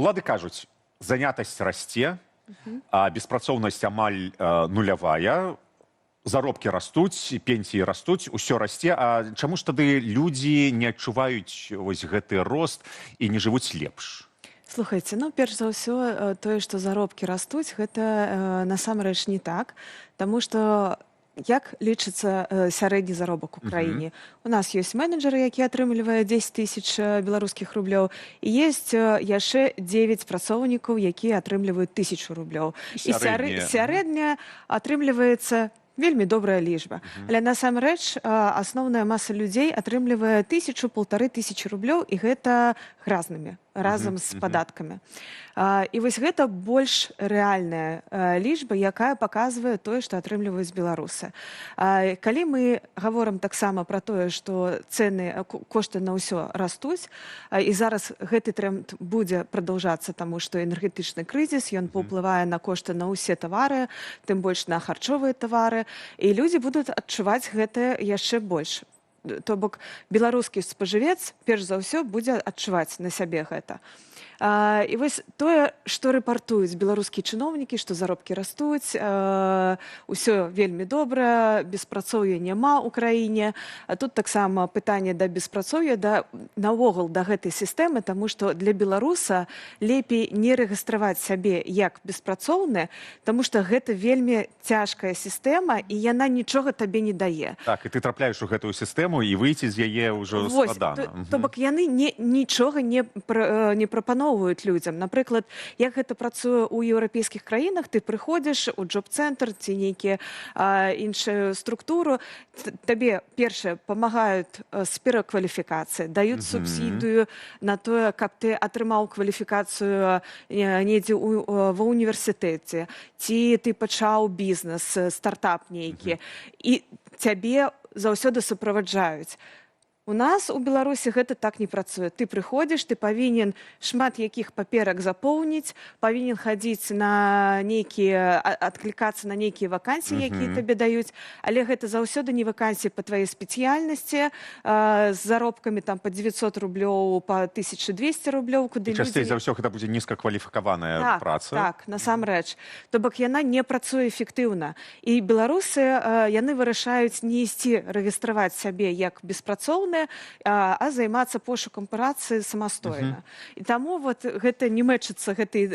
Улады кажуць: занятасць расце, а беспрацоўнасць амаль нулявая, заробкі растуць, пенсіі растуць, усё расце. А чаму ж тады людзі не адчуваюць вось гэты рост і не жывуць лепш? Слухайце, ну, перш за ўсё, тое, што заробкі растуць, гэта насамрэч не так, таму што як лічыцца сярэдні заробак у краіне? У нас ёсць менеджеры, якія атрымліваюць 10 тысяч беларускіх рублёў, і есть яшчэ 9 працоўнікаў, якія атрымліваюць 1000 рублёў. І Сярэдняя. сярэдняя атрымліваецца вельмі добрая лічба. Але насамрэч асноўная маса людзей атрымлівае тысячу, 1500 рублёў, і гэта гразнымі разам з падаткамі. І вось гэта больш рэальная лічба, якая паказвае тое, што атрымліваюць беларусы. Калі мы гаворам таксама пра тое, што цэны, кошты на ўсё растуць, і зараз гэты тренд будзе прадаўжацца, таму што энергетычны крызіс, ён паўплывае на кошты на ўсе тавары, тым больш на харчовыя тавары, і людзі будуць адчуваць гэта яшчэ больш. То бок беларускі спажывец перш за ўсё будзе адчуваць на сябе гэта. І вось тое, што рэпартуюць беларускія чыноўнікі, што заробкі растуць, усё вельмі добра, беспрацоўя няма ў краіне. А тут таксама пытанне да беспрацоўя, да наогул да гэтай сістэмы, таму што для беларуса лепей не рэгістраваць сябе як беспрацоўны, таму што гэта вельмі цяжкая сістэма, і яна нічога табе не дае. Так, і ты трапляеш у гэтую сістэму, і выйсці з яе ўжо Вось, складана. то бок яны нічога не прапаноўваюць людзям. Напрыклад, як гэта працуе ў еўрапейскіх краінах: ты прыходзіш у джоб-цэнтр ці нейкі іншую структуру, табе, першае, памагаюць з перакваліфікацыяй, даюць субсідыю на тое, каб ты атрымаў кваліфікацыю недзе ва універсітэце ці ты пачаў бізнес, стартап нейкі, і цябе заўсёды суправаджаюць. У нас у Беларусі гэта так не працуе. Ты прыходзіш, ты павінен шмат якіх паперак запоўніць, павінен хадзіць на нейкія, адклікацца на нейкія вакансіі, якія табе даюць, але гэта заўсёды не вакансіі па тваёй спецыяльнасці, з заробкамі там па 900 рублёў, па 1200 рублёў, куды І часцей людзі за ўсё гэта будзе нізкакваліфікаваная Так, праца. так, насамрэч. То бок яна не працуе эфектыўна. І беларусы, яны вырашаюць не ісці рэгістраваць сябе як беспрацоўныя, а займацца пошукам працы самастойна. І таму вот гэта не мэчыцца гэтай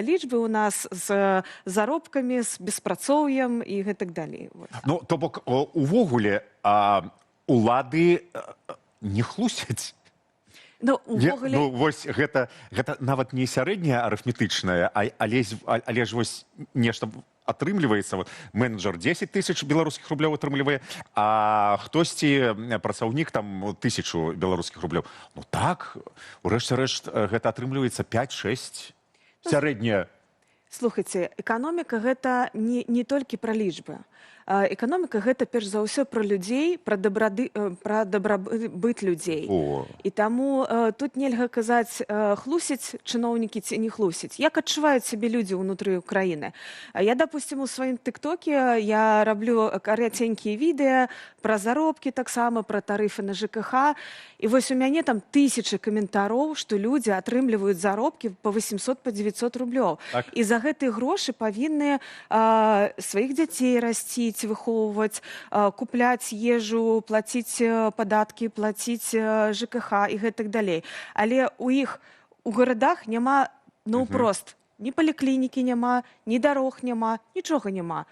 лічбы ў нас з заробкамі, з беспрацоўем і гэтак далей. Вот. Ну, то бок увогуле улады не хлусяць. Ну, Не, увогуле. ну, вось гэта нават не сярэдняя арыфметычная, але ж вось нешта атрымліваецца. Вот менеджер 10 тысяч беларускіх рублёў атрымлівае, а хтосьці, працаўнік, там 1000 беларускіх рублёў. Ну так, урэшце рэшт, гэта атрымліваецца 5-6 сярэдняя. Слухайце, эканоміка — гэта не толькі пра лічбы. Эканоміка — гэта перш за ўсё пра людзей, пра дабрабыт людзей. О. І таму тут нельга казаць, хлусяць чыноўнікі ці не хлусяць. Як адчуваюць сябе людзі ўнутры краіны? Я, допустим, у сваім тыктоке я раблю караценькія відэа пра заробкі таксама, пра тарыфы на ЖКХ. І вось у мяне там тысячы каментароў, што людзі атрымліваюць заробкі па 800, па 900 рублёў. І за гэтыя грошы павінны сваіх дзяцей расціць, выхоўваць, купляць ежу, плаціць падаткі, плаціць ЖКХ і гэтак далей. Але у іх у гарадах няма наўпрост ні паліклінікі няма, ні дарог няма, нічога няма.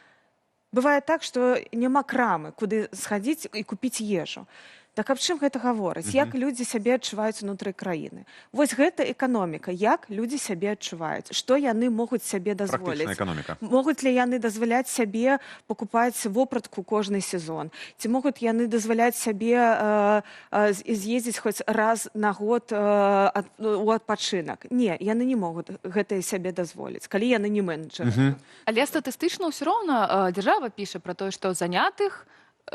Бывае так, што няма крамы, куды схадзіць і купіць ежу. Так аб чым гэта гаворыць? Як людзі сябе адчуваюць унутры краіны? Вось гэта эканоміка, як людзі сябе адчуваюць, што яны могуць сябе дазволіць. Практычная эканоміка. Могуць ли яны дазваляць сябе пакупаць вопратку кожны сезон? Ці могуць яны дазваляць сябе з'ездзіць хоць раз на год ну, у адпачынак? Не, яны не могуць гэта сябе дазволіць, калі яны не менеджеры. Але статыстычна ўсё роўна дзяржава піша пра тое, што занятых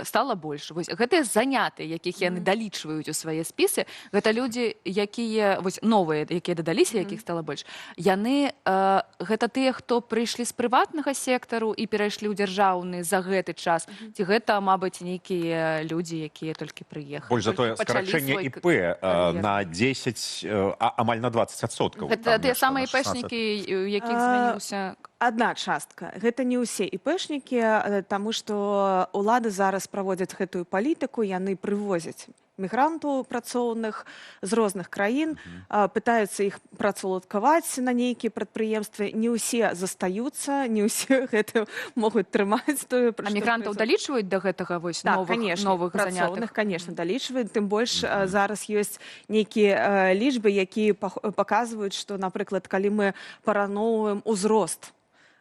Стала больш. Вось гэтыя занятыя, якіх яны далічваюць у свае спісы, гэта людзі, якія вось новыя, якія дадаліся, якіх стала больш. Яны гэта тыя, хто прыйшлі з прыватнага сектару і перайшлі ў дзяржаўны за гэты час, ці гэта, мабыць, нейкія людзі, якія толькі прыехалі, Больш за толькі тое, пачалі скарачэнне свой ІП кар'еру? на 10, амаль на 20%. Гэта Там тыя нешта самыя на 16. іпэшнікі, у якіх змяніўся? Адна частка. Гэта не ўсе іпэшнікі, таму што ўлады зараз праводзяць гэтую палітыку, яны прывозяць мігрантаў працоўных з розных краін, пытаюцца іх працаўладкаваць на нейкія прадпрыемствы. Не ўсе застаюцца, не ўсе гэта могуць трымаць тое, пра А што мігрантаў далічваюць да гэтага вось Так, новых, конечно, новых працоўных, занятых? Конечно, далічваюць. Тым больш зараз ёсць нейкія лічбы, якія паказваюць, што, напрыклад, калі мы параўноўваем узрост,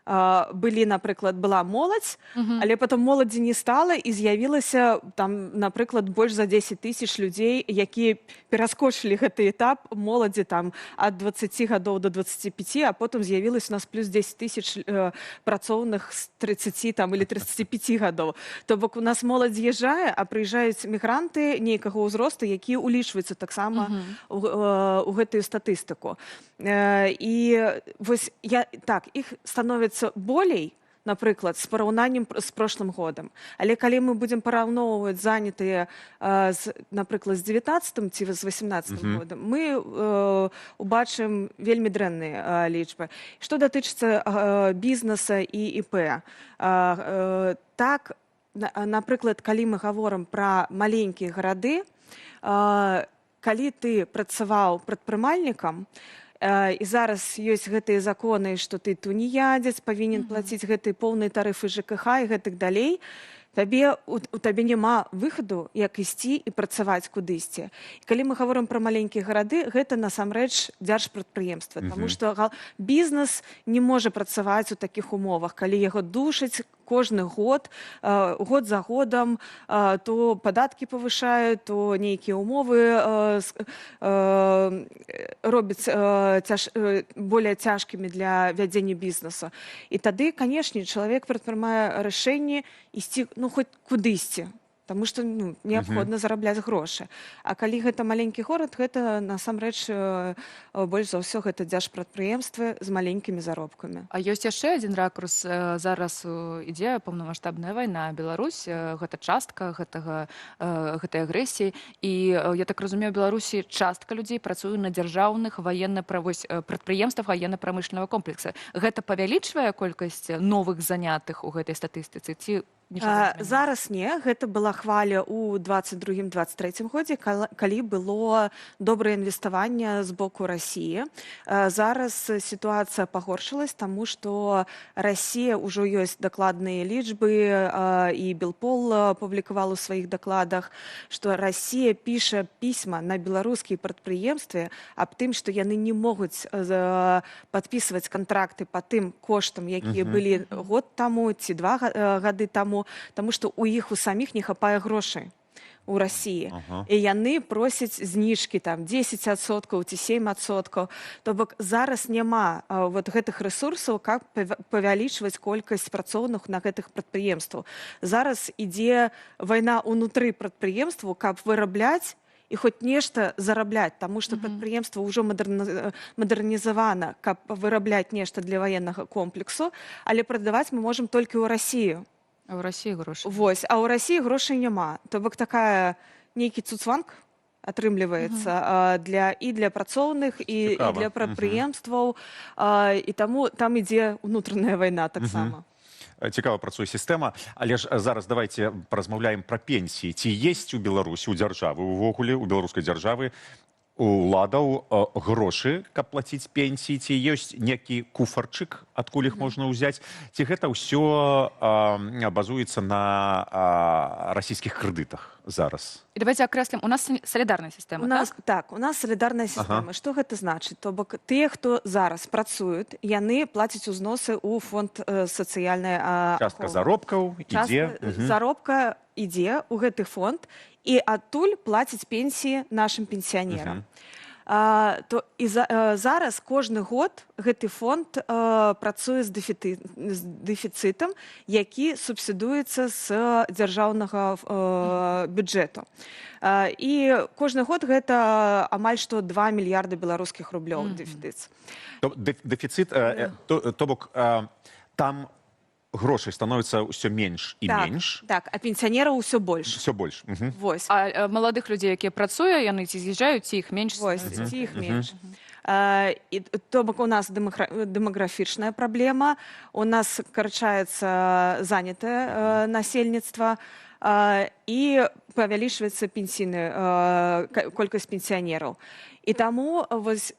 былі, напрыклад, была моладзь, але потом моладзі не стала, і з'явілася там, напрыклад, больш за 10 тысяч людзей, якія пераскочылі гэты этап моладзі там ад 20 гадоў до 25, а потым з'явілася у нас плюс 10 тысяч працоўных з 30 там или 35 гадоў. То бок у нас моладзь з'язджае, а прыязджаюць мігранты нейкага ўзросту, якія ўлічваюцца таксама у гэтую статыстыку. І вось я так, іх становіцца болей, напрыклад, з параўнаннем з прошлым годам. Але калі мы будзем параўноўваць занятыя з, напрыклад, з 19 ці з 18 годам, мы убачым вельмі дрэнныя лічбы. Што датычыцца бізнеса і ІП, так, напрыклад, калі мы гаворам пра маленькія гарады, калі ты працаваў прадпрымальнікам, і зараз ёсць гэтыя законы, што ты тунеядзец, павінен плаціць гэтыя поўныя тарыфы ЖКХ і гэтых далей, табе у табе няма выхаду, як ісці і працаваць кудысьці. І калі мы гаворым пра маленькія гарады, гэта насамрэч дзяржпрадпрыемства, таму што бізнес не можа працаваць у такіх умовах, калі яго душаць кожны год, год за годам, то падаткі павышаюць, то нейкія умовы робяць более цяжкімі для вядзення бізнесу. І тады, канешне, чалавек прадпрымае рашэнне ісці, ну, хоць кудысьці, таму што, ну, неабходна зарабляць грошы. А калі гэта маленькі горад, гэта насамрэч больш за ўсё гэта дзяржпрадпрыемствы з маленькімі заробкамі. А ёсць яшчэ адзін ракурс. Зараз ідзе паўнамасштабная вайна. Беларусь гэта частка гэтай агрэсіі. І я так разумею, у Беларусі частка людзей працуе на дзяржаўных прадпрыемствах военно-промышленного комплекса. Гэта павялічвае колькасць новых занятых у гэтай статыстыцы ці нічога не змянілася? Зараз не. Гэта была хваля ў 22-23 годзе, калі было добрае інвеставанне з боку Расіі. Зараз сітуацыя пагоршылась, таму што Расія, ўжо ёсць дакладныя лічбы, і Белпол публікаваў у сваіх дакладах, што Расія піша пісьма на беларускія прадпрыемствы аб тым, што яны не могуць падпісваць кантракты па тым коштам, якія былі год таму ці 2 гады таму, таму што у іх у саміх не хапае грошай у Расіі. І яны просяць зніжкі там 10% ці 7%. То бок зараз няма вот гэтых рэсурсаў, каб павялічваць колькасць працоўных на гэтых прадпрыемствах. Зараз ідзе вайна ўнутры прадпрыемстваў, каб вырабляць і хоць нешта зарабляць, таму што прадпрыемства ўжо мадэрнізавана, каб вырабляць нешта для ваеннага комплексу, але прадаваць мы можам толькі ў Расію. А ў Расіі грошы. Вось, а ў Расіі грошай няма. То бок такая нейкі цуцванг атрымліваецца і для працоўных, і Цікава. для прадпрыемстваў, і таму там ідзе унутраная вайна таксама. Цікава працуе сістэма, але ж зараз давайте паразмаўляем пра пенсіі. Ці есть у Беларусі, у дзяржавы увогуле, у беларускай дзяржавы, уладаў грошы, каб плаціць пенсіі, ці ёсць некі куфарчык, адкуль іх можна ўзяць, ці гэта ўсё базуецца на расійскіх крэдытах зараз? І давайте акрэслім, у нас салідарная сістэма, У нас так? Так, у нас салідарная сістэма. Што гэта значыць? То бок тыя, хто зараз працуюць, яны плацяць узносы ў фонд сацыяльнай Частка аховы. заробкаў ідзе. Частка заробка ідзе ў гэты фонд, і адтуль плаціць пенсіі нашым пенсіянерам. То і зараз кожны год гэты фонд працуе з дэфіцытам, які субсідуецца з дзяржаўнага бюджэту. І кожны год гэта амаль што 2 мільярды беларускіх рублёў дэфіцыт. То дэфіцыт, то бок там грошай становіцца ўсё менш і менш. Так, а пенсіянераў усё больш. Все больш. Вось. А маладых людзей, якія працуе, яны ці з'язджаюць, ці іх менш Вось, становіцца? ці іх менш. І, то бок, у нас дэмаграфічная праблема, у нас скарачаецца занятае насельніцтва і павялічваецца пенсійны колькасць пенсіянераў. І таму вось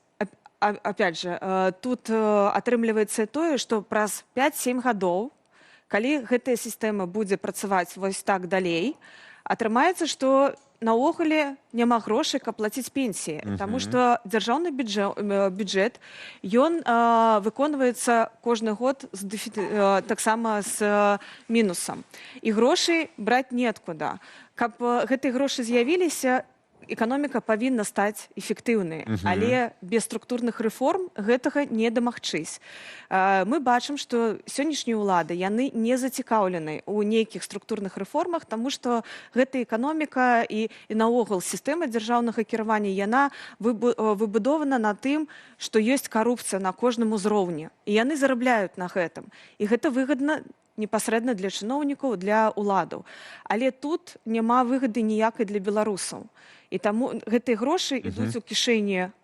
опять же, тут атрымліваецца тое, што праз 5-7 гадоў, калі гэтая сістэма будзе працаваць вось так далей, атрымаецца, што наогуле няма грошай, каб плаціць пенсіі, таму што дзяржаўны бюджэт ён выконваецца кожны год таксама з мінусам. І грошай браць неадкуда. Каб гэтыя грошы з'явіліся, эканоміка павінна стаць эфектыўнай, але без структурных рэформ гэтага не дамагчысь. Мы бачым, што сённяшнія ўлады, яны не зацікаўлены ў нейкіх структурных рэформах, таму што гэта эканоміка і наогул сістэма дзяржаўнага кіравання, яна выбудована на тым, што ёсць карупцыя на кожным узроўні. І яны зарабляюць на гэтым. І гэта выгадна непасрэдна для чыноўнікаў, для ўладаў. Але тут няма выгады ніякай для беларусаў. І таму гэтыя грошы ідуць у кішэні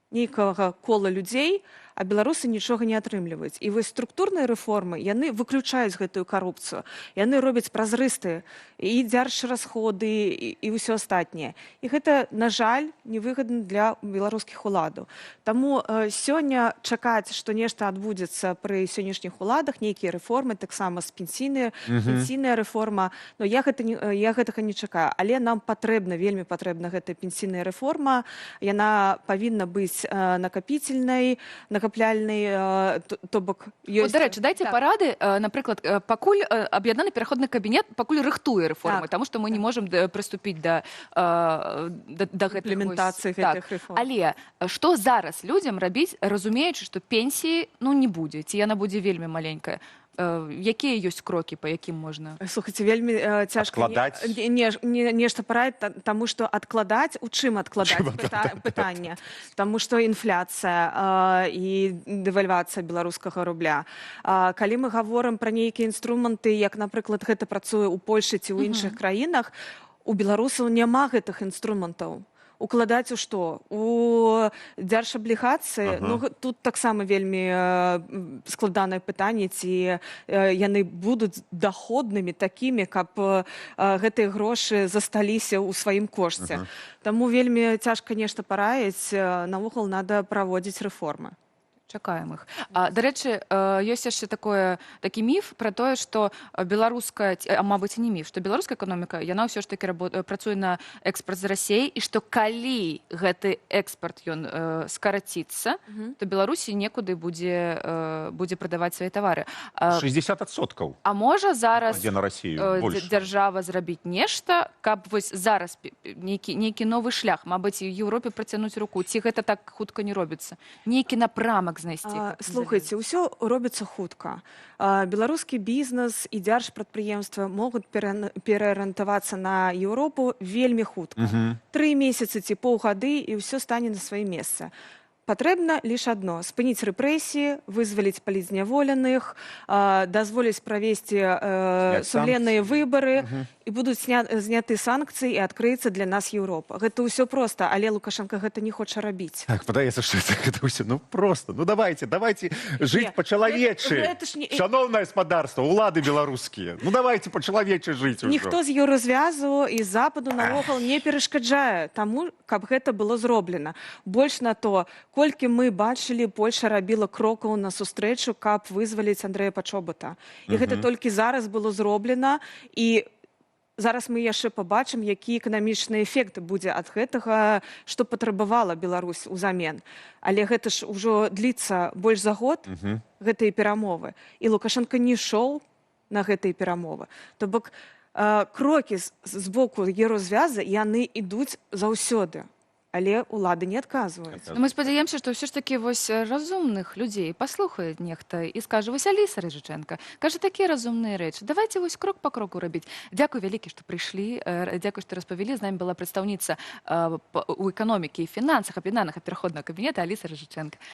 нейкага кола людзей, а беларусы нічога не атрымліваюць. І вось структурныя рэформы, яны выключаюць гэтую карупцыю. Яны робяць празрыстыя і дзяржрасходы, і ўсё астатняе. І гэта, на жаль, невыгадна для беларускіх уладаў. Таму сёння чакаць, што нешта адбудзецца пры сённяшніх уладах, нейкія рэформы, таксама з пенсійная рэформа, но я гэтага не чакаю. Але нам патрэбна, вельмі патрэбна гэтая пенсійная рэформа. Яна павінна быць накапительнай, накапляльнай, то бок ёсць. Дарэчы, дайце парады, напрыклад, пакуль аб'яднаны пераходны кабінет пакуль рыхтуе рэформы, таму што мы не можам прыступіць да гэтых імплементацыі гэтых рэформ. Але што зараз людзям рабіць, разумеючы, што пенсіі, ну, не будзе, ці яна будзе вельмі маленькая? Якія ёсць крокі, па якім можна? Слухайте, вельмі цяжка Адкладаць? нешта параіць, таму што адкладаць, у чым адкладаць, Чым адкладаць? Пытанне. Таму што інфляцыя і дэвальвацыя беларускага рубля. Калі мы гаворым пра нейкія інструменты, як, напрыклад, гэта працуе ў Польшы ці ў іншых краінах, у беларусаў няма гэтых інструментаў. Укладаць у што? У дзяржаблігацыі? Ну, тут таксама вельмі складанае пытанне, ці яны будуць даходнымі такімі, каб гэтыя грошы засталіся ў сваім кошце. Таму вельмі цяжка нешта параіць, наогул надо праводзіць рэформы. Чакаем іх. Дарэчы, ёсць яшчэ такі міф пра тое, што беларуская ці- а мабыць, і не міф, што беларуская эканоміка, яна ўсё ж такі працуе на экспарт з Расеі, і што калі гэты экспарт ён скараціцца, то Беларусі некуды будзе прадаваць свае тавары. 60% А можа зараз ідзе на Расію больш. дзяржава зрабіць нешта, каб вось зараз нейкі новы шлях, мабыць, і Еўропе працянуць руку, ці гэта так хутка не робіцца, нейкі напрамак знайсці, каб не Слухайте, ўсё робіцца хутка. Беларускі бізнес і дзяржпрадпрыемства могуць пераарыентавацца на Еўропу вельмі хутка. 3 месяцы ці паўгады, і ўсё стане на сваё месца. Патрэбна лишь адно: спыніць рэпрэсіі, вызваліць палітзняволеных, дазволіць правесці Зняць сумленныя санкцыі. выбары, і будуць зняты санкцыі, і адкрыецца для нас Еўропа. Гэта ўсё проста, але Лукашенко гэта не хоча рабіць. Так, падаецца, што гэта ўсё, ну, просто. Ну давайте жыць Не, па-чалавечы. гэта ж не- Шаноўнае спадарства, улады беларускія. Ну давайте па-чалавечы жыць ужо. Ніхто з Еўразвязу і з Западу наогул не перашкаджае таму, каб гэта было зроблена. Больш на то, колькі мы бачылі, Польша рабіла крокаў на сустрэчу, каб вызваліць Андрэя Пачобута. І гэта толькі зараз было зроблена, і зараз мы яшчэ пабачым, які эканамічны эфект будзе ад гэтага, што патрабавала Беларусь узамен. Але гэта ж ужо дліцца больш за год, гэтыя перамовы. І Лукашенко не ішоў на гэтыя перамовы. То бок крокі з боку Еўразвяза, яны ідуць заўсёды. Але ўлады не адказваюць. Ну, мы спадзяемся, што ўсё ж такі вось разумных людзей паслухае нехта і скажа: вось Аліса Рыжычэнка кажа такія разумныя рэчы, давайте вось крок па кроку рабіць. Дзякуй вялікі, што прыйшлі, дзякуй, што распавялі. З намі была прадстаўніца у эканомікі і фінансах аб'яднанага пераходнага кабінета Аліса Рыжычэнка.